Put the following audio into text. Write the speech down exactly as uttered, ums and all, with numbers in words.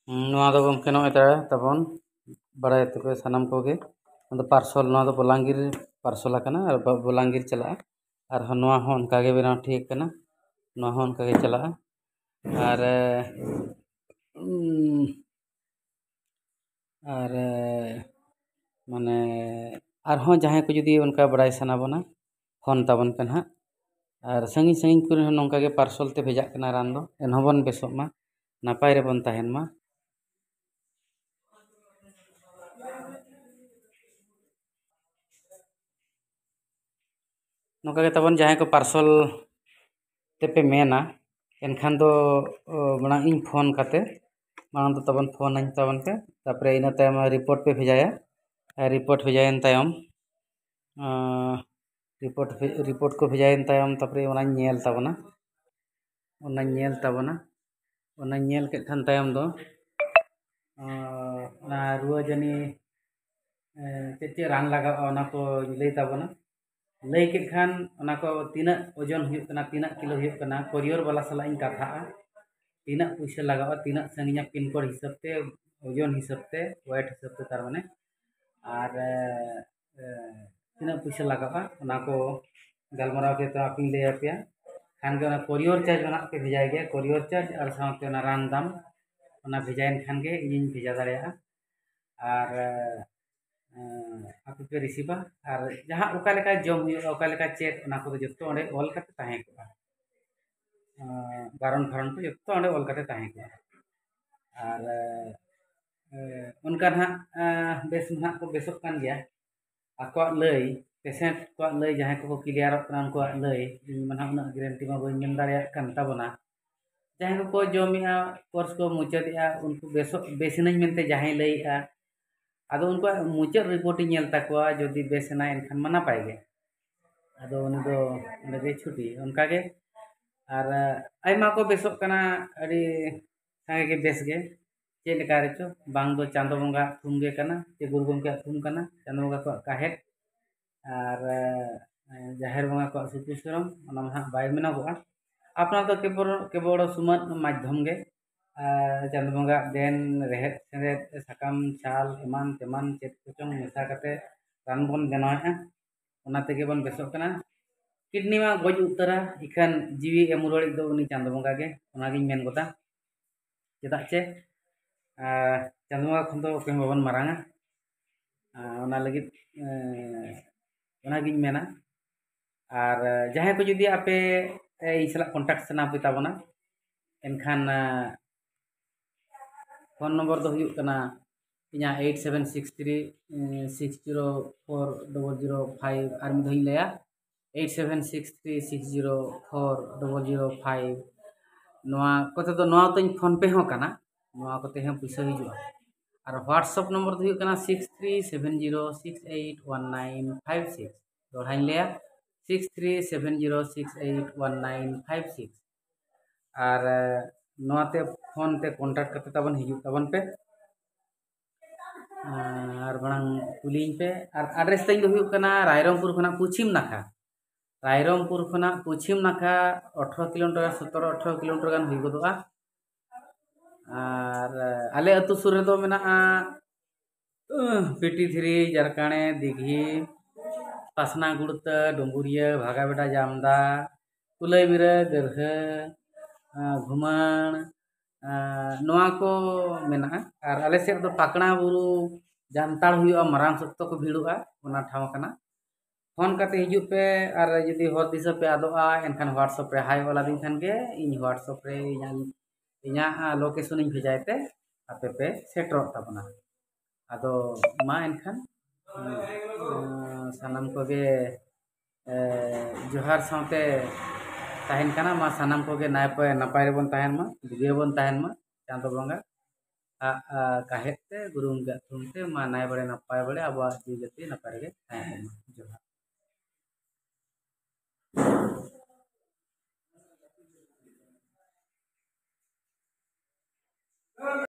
ᱱᱚᱣᱟ ᱫᱚ ᱜᱚᱢᱠᱮ ᱱᱚᱜᱼᱚᱭ ᱛᱟᱵᱚᱱ, ᱵᱟᱲᱟᱭ ᱛᱟᱯᱮ ᱥᱟᱱᱟᱢ ᱠᱚᱜᱮ, ᱱᱚᱣᱟ ᱫᱚ ᱯᱟᱨᱥᱚᱞ, ᱱᱚᱣᱟ ᱫᱚ ᱵᱚᱞᱟᱝᱜᱤᱨ ᱯᱟᱨᱥᱚᱞ ᱟᱠᱟᱱᱟ ᱟᱨ ᱵᱚᱞᱟᱝᱜᱤᱨ ᱪᱟᱞᱟᱜᱼᱟ᱾ ᱟᱨᱦᱚᱸ ᱱᱚᱣᱟ ᱦᱚᱸ ᱚᱱᱠᱟᱜᱮ ᱵᱮᱱᱟᱣ ᱴᱷᱤᱠ ᱠᱟᱱᱟ, ᱱᱚᱣᱟ ᱦᱚᱸ ᱚᱱᱠᱟᱜᱮ ᱪᱟᱞᱟᱜᱼᱟ᱾ ᱟᱨ ᱟᱨ ᱢᱟᱱᱮ ᱟᱨᱦᱚᱸ ᱡᱟᱦᱟᱸᱭ ᱠᱚ ᱡᱩᱫᱤ ᱚᱱᱠᱟ ᱵᱟᱲᱟᱭ ᱥᱟᱱᱟ ᱵᱚᱱᱟ, ᱯᱷᱳᱱ ᱛᱟᱵᱚᱱ ᱯᱮ ᱱᱟᱦᱟᱜ᱾ ᱟᱨ ᱥᱟᱺᱜᱤᱧ ᱥᱟᱺᱜᱤᱧ ᱠᱚᱨᱮ ᱦᱚᱸ ᱱᱚᱝᱠᱟ ᱜᱮ ᱯᱟᱨᱥᱚᱞ ᱛᱮ ᱵᱷᱮᱡᱟᱜ ᱠᱟᱱᱟ ᱨᱟᱱ ᱫᱚ᱾ ᱮᱱᱦᱚᱸ ᱵᱚᱱ ᱵᱮᱥᱚᱜ ᱢᱟ, ᱱᱟᱯᱟᱭ ᱨᱮᱵᱚᱱ ᱛᱟᱦᱮᱱ ᱢᱟ᱾ ᱱᱚᱝᱠᱟ ᱜᱮ ᱛᱟᱵᱚᱱ ᱡᱟᱦᱟᱸᱭ ᱠᱚ ᱯᱟᱨᱥᱚᱞ ᱛᱮᱯᱮ ᱢᱮᱱᱟ, ᱮᱱᱠᱷᱟᱱ ᱫᱚ ᱢᱟᱲᱟᱝ ᱤᱧ ᱯᱷᱳᱱ ᱠᱟᱛᱮ, ᱢᱟᱲᱟᱝ ᱫᱚ ᱛᱟᱵᱚᱱ ᱯᱷᱳᱱᱟᱹᱧ ᱛᱟᱵᱚᱱ ᱯᱮ, ᱛᱟᱨᱯᱚᱨᱮ ᱤᱱᱟᱹ ᱛᱟᱭᱚᱢ ᱨᱤᱯᱳᱨᱴ ᱯᱮ ᱵᱷᱮᱡᱟᱭᱟ᱾ ᱨᱤᱯᱳᱨᱴ ᱵᱷᱮᱡᱟᱭᱮᱱ ᱛᱟᱭᱚᱢ, ᱨᱤᱯᱳᱨᱴ ᱨᱤᱯᱳᱨᱴ ᱠᱚ ᱵᱷᱮᱡᱟᱭᱮᱱ ᱛᱟᱭᱚᱢ, ᱛᱟᱨᱯᱚᱨᱮ ᱚᱱᱟᱧ ᱧᱮᱞ ᱛᱟᱵᱚᱱᱟ᱾ ᱚᱱᱟᱧ ᱧᱮᱞ ᱛᱟᱵᱚᱱᱟ᱾ ᱚᱱᱟᱧ ᱧᱮᱞ ᱠᱮᱫ ᱠᱷᱟᱱ ᱛᱟᱭᱚᱢ ᱫᱚ ᱚᱱᱟ ᱨᱩᱣᱟᱹ ᱡᱟᱹᱱᱤ ᱪᱮᱫ ᱪᱮᱫ ᱨᱟᱱ ᱞᱟᱜᱟᱜᱼᱟ, ᱚᱱᱟ ᱠᱚ ᱞᱟᱹᱭ ᱛᱟᱵᱚᱱᱟ᱾ ᱞᱟᱹᱭ ᱠᱮᱫ ᱠᱷᱟᱱ ᱚᱱᱟ ᱠᱚ ᱛᱤᱱᱟᱹᱜ ᱳᱡᱚᱱ ᱦᱩᱭᱩᱜ ᱠᱟᱱᱟ, ᱛᱤᱱᱟᱹᱜ ᱠᱤᱞᱳ ᱦᱩᱭᱩᱜ ᱠᱟᱱᱟ, ᱠᱳᱨᱤᱭᱚᱨ ᱵᱟᱞᱟ ᱥᱟᱞᱟᱜ ᱤᱧ ᱠᱟᱛᱷᱟᱜᱼᱟ᱾ ᱛᱤᱱᱟᱹᱜ ᱯᱩᱭᱥᱟᱹ ᱞᱟᱜᱟᱜᱼᱟ, ᱛᱤᱱᱟᱹᱜ ᱥᱟᱺᱜᱤᱧᱟ, ᱯᱤᱱ ᱠᱳᱰ ᱦᱤᱥᱟᱹᱵ ᱛᱮ, ᱳᱡᱚᱱ ᱦᱤᱥᱟᱹᱵ ᱛᱮ, ᱳᱭᱮᱴ ᱦᱤᱥᱟᱹᱵ ᱛᱮ, ᱛᱟᱨ ᱢᱟᱱᱮ᱾ ᱟᱨ ᱛᱤᱱᱟᱹᱜ ᱯᱩᱭᱥᱟᱹ ᱞᱟᱜᱟᱜᱼᱟ, ᱚᱱᱟ ᱠᱚ ᱜᱟᱞᱢᱟᱨᱟᱣ ᱠᱟᱛᱮ ᱟᱯᱮᱧ ᱞᱟᱹᱭ ᱟᱯᱮᱭᱟ᱾ ᱠᱷᱟᱱ ᱜᱮ ᱚᱱᱟ ᱠᱳᱨᱤᱭᱚᱨ ᱪᱟᱨᱡᱽ ᱫᱚ ᱱᱟᱦᱟᱜ ᱯᱮ ᱵᱷᱮᱡᱟᱭ ᱜᱮᱭᱟ᱾ ᱠᱳᱨᱤᱭᱚᱨ ᱪᱟᱨᱡᱽ ᱟᱨ ᱥᱟᱶᱛᱮ ᱚᱱᱟ ᱨᱟᱱ ᱫᱟᱢ, ᱚᱱᱟ ᱵᱷᱮᱡᱟᱭᱮᱱ ᱠᱷᱟᱱ ᱜᱮ ᱤᱧᱤᱧ ᱵᱷᱮᱡᱟ ᱫᱟᱲᱮᱭᱟᱜᱼᱟ᱾ ᱟᱨ ᱟᱯᱮ ᱯᱮ ᱨᱤᱥᱤᱵᱷᱟ᱾ ᱟᱨ ᱡᱟᱦᱟᱸ ᱚᱠᱟ ᱞᱮᱠᱟ ᱡᱚᱢ ᱦᱩᱭᱩᱜᱼᱟ, ᱚᱠᱟ ᱞᱮᱠᱟ ᱪᱮᱫ, ᱚᱱᱟ ᱠᱚᱫᱚ ᱡᱚᱛᱚ ᱚᱸᱰᱮ ᱚᱞ ᱠᱟᱛᱮ ᱛᱟᱦᱮᱸ ᱠᱚᱜᱼᱟ᱾ ᱵᱟᱨᱚᱱ ᱯᱷᱟᱨᱚᱱ ᱠᱚ ᱡᱚᱛᱚ ᱚᱸᱰᱮ ᱚᱞ ᱠᱟᱛᱮ ᱛᱟᱦᱮᱸ ᱠᱚᱜᱼᱟ᱾ ᱟᱨ ᱚᱱᱠᱟ ᱱᱟᱦᱟᱜ ᱵᱮᱥ ᱱᱟᱦᱟᱜ ᱠᱚ ᱵᱮᱥᱚᱜ ᱠᱟᱱ ᱜᱮᱭᱟ᱾ ᱟᱠᱚᱣᱟᱜ ᱞᱟᱹᱭ, ᱯᱮᱥᱮᱱᱴ ᱠᱚᱣᱟᱜ ᱞᱟᱹᱭ, ᱡᱟᱦᱟᱸᱭ ᱠᱚᱠᱚ ᱠᱞᱤᱭᱟᱨᱚᱜ ᱠᱟᱱᱟ ᱩᱱᱠᱩᱣᱟᱜ ᱞᱟᱹᱭ, ᱤᱧ ᱢᱟ ᱱᱟᱦᱟᱜ ᱩᱱᱟᱹᱜ ᱜᱮᱨᱮᱱᱴᱤ ᱢᱟ ᱵᱟᱹᱧ ᱢᱮᱱ ᱫᱟᱲᱮᱭᱟᱜ ᱠᱟᱱ ᱛᱟᱵᱚᱱᱟ᱾ ᱡᱟᱦᱟᱸᱭ ᱠᱚᱠᱚ ᱡᱚᱢᱮᱜᱼᱟ, ᱠᱳᱨᱥ ᱠᱚ ᱢᱩᱪᱟᱹᱫᱮᱜᱼᱟ, ᱩᱱᱠᱩ ᱵᱮᱥᱚᱜ, ᱵᱮᱥ ᱮᱱᱟᱹᱧ ᱢᱮᱱᱛᱮ ᱡᱟᱦᱟᱸᱭ ᱞᱟᱹᱭᱮᱜᱼᱟ, ᱟᱫᱚ ᱩᱱᱠᱩᱣᱟᱜ ᱢᱩᱪᱟᱹᱫ ᱨᱤᱯᱳᱨᱴ ᱤᱧ ᱧᱮᱞ ᱛᱟᱠᱚᱣᱟ, ᱡᱩᱫᱤ ᱵᱮᱥ ᱮᱱᱟᱭ ᱮᱱᱠᱷᱟᱱ ᱢᱟ ᱱᱟᱯᱟᱭ ᱜᱮ, ᱟᱫᱚ ᱩᱱᱤ ᱫᱚ ᱚᱸᱰᱮ ᱜᱮ ᱪᱷᱩᱴᱤ᱾ ᱚᱱᱠᱟᱜᱮ ᱟᱨ ᱟᱭᱢᱟ ᱠᱚ ᱵᱮᱥᱚᱜ ᱠᱟᱱᱟ, ᱟᱹᱰᱤ ᱥᱟᱸᱜᱮ ᱜᱮ ᱵᱮᱥ ᱜᱮ᱾ ᱪᱮᱫ ᱞᱮᱠᱟ ᱨᱮᱪᱚ, ᱵᱟᱝ ᱫᱚ ᱪᱟᱸᱫᱚ ᱵᱚᱸᱜᱟᱜ ᱛᱷᱩᱢ ᱜᱮ ᱠᱟᱱᱟ ᱪᱮ ᱜᱩᱨᱩ ᱜᱚᱢᱠᱮᱭᱟᱜ ᱛᱷᱩᱢ ᱠᱟᱱᱟ, ᱪᱟᱸᱫᱚ ᱵᱚᱸᱜᱟ ᱠᱚᱣᱟᱜ ᱠᱟᱦᱮᱫ ᱟᱨ ᱡᱟᱦᱮᱨ ᱵᱚᱸᱜᱟ ᱠᱚᱣᱟᱜ ᱥᱩᱛᱩ ᱥᱚᱨᱚᱢ, ᱚᱱᱟ ᱢᱟ ᱦᱟᱸᱜ ᱵᱟᱭ ᱢᱮᱱᱚᱜᱚᱜᱼᱟ᱾ ᱟᱯᱱᱟᱨ ᱫᱚ ᱠᱮᱵᱚᱞ ᱠᱮᱵᱚᱞ ᱥᱩᱢᱟᱹᱱ ᱢᱟᱫᱽᱫᱷᱚᱢ ᱜᱮ ᱟᱨ ᱪᱟᱸᱫᱚ ᱵᱚᱸᱜᱟ ᱫᱮᱱ ᱨᱮᱦᱮᱫ ᱥᱮᱸᱫᱮᱫ, ᱥᱟᱠᱟᱢ ᱪᱷᱟᱞ ᱮᱢᱟᱱ ᱛᱮᱢᱟᱱ ᱪᱮᱫ ᱠᱚᱪᱚᱝ ᱢᱮᱥᱟ ᱠᱟᱛᱮ ᱨᱟᱱ ᱵᱚᱱ ᱵᱮᱱᱟᱣᱮᱫᱼᱟ, ᱚᱱᱟ ᱛᱮᱜᱮ ᱵᱚᱱ ᱵᱮᱥᱚᱜ ᱠᱟᱱᱟ᱾ ᱠᱤᱰᱱᱤ ᱢᱟ ᱜᱚᱡ ᱩᱛᱟᱹᱨᱟ, ᱤᱠᱷᱟᱹᱱ ᱡᱤᱣᱤ ᱮᱢ ᱨᱩᱣᱟᱹᱲᱤᱡ ᱫᱚ ᱩᱱᱤ ᱪᱟᱸᱫᱚ ᱵᱚᱸᱜᱟ ᱜᱮ, ᱚᱱᱟᱜᱤᱧ ᱢᱮᱱ ᱜᱚᱫᱟ᱾ ᱪᱮᱫᱟᱜ ᱪᱮ, ᱟᱨ ᱪᱟᱸᱫᱚ ᱵᱚᱸᱜᱟ ᱠᱷᱚᱱ ᱫᱚ ᱚᱠᱚᱭ ᱦᱚᱸ ᱵᱟᱵᱚᱱ ᱢᱟᱨᱟᱝᱟ᱾ ᱟᱨ ᱚᱱᱟ ᱞᱟᱹᱜᱤᱫ, ᱮᱸ, ᱚᱱᱟᱜᱤᱧ ᱢᱮᱱᱟ᱾ ᱟᱨ ᱡᱟᱦᱟᱸᱭ ᱠᱚ ᱡᱩᱫᱤ ᱟᱯᱮ, ᱮ, ᱤᱧ ᱥᱟᱞᱟᱜ contact ᱥᱟᱱᱟ ᱯᱮ ᱛᱟᱵᱚᱱᱟ, ᱮᱱᱠᱷᱟᱱ, ᱮ, phone number ᱫᱚ ᱦᱩᱭᱩᱜ ᱠᱟᱱᱟ ᱤᱧᱟᱹᱜ eight seven six three six zero four double zero five᱾ ᱟᱨ ᱢᱤᱫ ᱫᱷᱟᱣ ᱤᱧ ᱞᱟᱹᱭᱟ, eight seven six three six zero four double zero five᱾ ᱱᱚᱣᱟ ᱠᱚᱛᱮ ᱫᱚ, ᱱᱚᱣᱟ ᱛᱤᱧ PhonePe ᱦᱚᱸ ᱠᱟᱱᱟ, ᱱᱚᱣᱟ ᱠᱚᱛᱮ ᱦᱚᱸ ᱯᱩᱭᱥᱟᱹ ᱦᱤᱡᱩᱜᱼᱟ᱾ ᱟᱨ WhatsApp number ᱫᱚ ᱦᱩᱭᱩᱜ ᱠᱟᱱᱟ six three seven zero six eight one nine five six᱾ ᱫᱚᱦᱲᱟᱧ ᱞᱟᱹᱭᱟ, six three seven zero six eight one nine five six᱾ ᱟᱨ, ᱮ, ᱱᱚᱣᱟᱛᱮ phone ᱛᱮ contact ᱠᱟᱛᱮ ᱛᱟᱵᱚᱱ ᱦᱤᱡᱩᱜ ᱛᱟᱵᱚᱱ ᱯᱮ᱾ ᱟᱨ ᱢᱟᱲᱟᱝ ᱠᱩᱞᱤᱧ ᱯᱮ᱾ ᱟᱨ address ᱛᱤᱧ ᱫᱚ ᱦᱩᱭᱩᱜ ᱠᱟᱱᱟ ᱨᱟᱭᱨᱚᱝᱯᱩᱨ ᱠᱷᱚᱱᱟᱜ ᱯᱚᱪᱷᱤᱢ ᱱᱟᱠᱷᱟ᱾ ᱨᱟᱭᱨᱚᱝᱯᱩᱨ ᱠᱷᱚᱱᱟᱜ ᱯᱚᱪᱷᱤᱢ ᱱᱟᱠᱷᱟ ᱟᱴᱷᱨᱚ ᱠᱤᱞᱳᱢᱤᱴᱟᱨ, ᱥᱚᱛᱨᱚ ᱟᱴᱷᱨᱚ ᱠᱤᱞᱳᱢᱤᱴᱟᱨ ᱜᱟᱱ ᱦᱩᱭ ᱜᱚᱫᱚᱜᱼᱟ᱾ ᱟᱨ, ᱮ, ᱟᱞᱮ ᱟᱹᱛᱩ ᱥᱩᱨ ᱨᱮᱫᱚ ᱢᱮᱱᱟᱜᱼᱟ, ᱟᱸ, ᱯᱤᱴᱤ ᱫᱷᱤᱨᱤ, ᱡᱟᱨᱠᱟᱬᱮ, ᱫᱤᱜᱷᱤ, ᱯᱟᱥᱱᱟ ᱜᱩᱲᱛᱟᱹ, ᱰᱩᱢᱵᱩᱨᱤᱭᱟᱹ, ᱵᱷᱟᱜᱟᱵᱮᱰᱟ, ᱡᱟᱢᱫᱟ, ᱠᱩᱞᱟᱹᱭᱵᱤᱨᱟᱹ, ᱜᱟᱹᱨᱦᱟᱹ, ᱟᱸ, ᱜᱷᱩᱢᱟᱹᱲ, ᱟᱸ, ᱱᱚᱣᱟ ᱠᱚ ᱢᱮᱱᱟᱜᱼᱟ᱾ ᱟᱨ ᱟᱞᱮ ᱥᱮᱫ ᱫᱚ ᱯᱟᱠᱲᱟ ᱵᱩᱨᱩ ᱡᱟᱱᱛᱟᱲ ᱦᱩᱭᱩᱜᱼᱟ, ᱢᱟᱨᱟᱝ ᱥᱚᱠᱛᱚ ᱠᱚ ᱵᱷᱤᱲᱚᱜᱼᱟ, ᱚᱱᱟ ᱴᱷᱟᱶ ᱠᱟᱱᱟ᱾ Phone ᱠᱟᱛᱮ ᱦᱤᱡᱩᱜ ᱯᱮ, ᱟᱨ ᱡᱩᱫᱤ ᱦᱚᱨ ᱫᱤᱥᱟᱹ ᱯᱮ ᱟᱫᱚᱜᱼᱟ, ᱮᱱᱠᱷᱟᱱ WhatsApp ᱨᱮ hi ᱚᱞ ᱟᱹᱫᱤᱧ ᱠᱷᱟᱱ ᱜᱮ, ᱤᱧ WhatsApp ᱨᱮ ᱤᱧᱟᱹᱜ, ᱤᱧᱟᱹᱜ, ᱟᱸ, location ᱤᱧ ᱵᱷᱮᱡᱟᱭ ᱛᱮ ᱟᱯᱮ ᱯᱮ ᱥᱮᱴᱮᱨᱚᱜ ᱛᱟᱵᱚᱱᱟ᱾ ᱟᱫᱚ ᱢᱟ ᱮᱱᱠᱷᱟᱱ, ᱟᱸ, ᱥᱟᱱᱟᱢ ᱠᱚᱜᱮ, ᱮ, ᱡᱚᱦᱟᱨ ᱥᱟᱶᱛᱮ ᱛᱟᱦᱮᱱ ᱠᱟᱱᱟ᱾ ᱢᱟ ᱥᱟᱱᱟᱢ ᱠᱚᱜᱮ ᱱᱟᱭ ᱯᱮ, ᱱᱟᱯᱟᱭ ᱨᱮᱵᱚᱱ ᱛᱟᱦᱮᱱ ᱢᱟ, ᱵᱩᱜᱤ ᱨᱮᱵᱚᱱ ᱛᱟᱦᱮᱱ ᱢᱟ᱾ ᱪᱟᱸᱫᱚ ᱵᱚᱸᱜᱟ ᱟᱜ, ᱟ, ᱠᱟᱦᱮᱫ ᱛᱮ, ᱜᱩᱨᱩ ᱜᱚᱢᱠᱮᱭᱟᱜ ᱛᱷᱩᱢ ᱛᱮ, ᱢᱟ ᱱᱟᱭ ᱵᱟᱲᱮ ᱱᱟᱯᱟᱭ ᱵᱟᱲᱮ ᱟᱵᱚᱣᱟᱜ ᱡᱤᱣᱤ ᱡᱟᱹᱛᱤ ᱱᱟᱯᱟᱭ ᱨᱮᱜᱮ ᱛᱟᱦᱮᱱ ᱢᱟ᱾ ᱡᱚᱦᱟᱨ᱾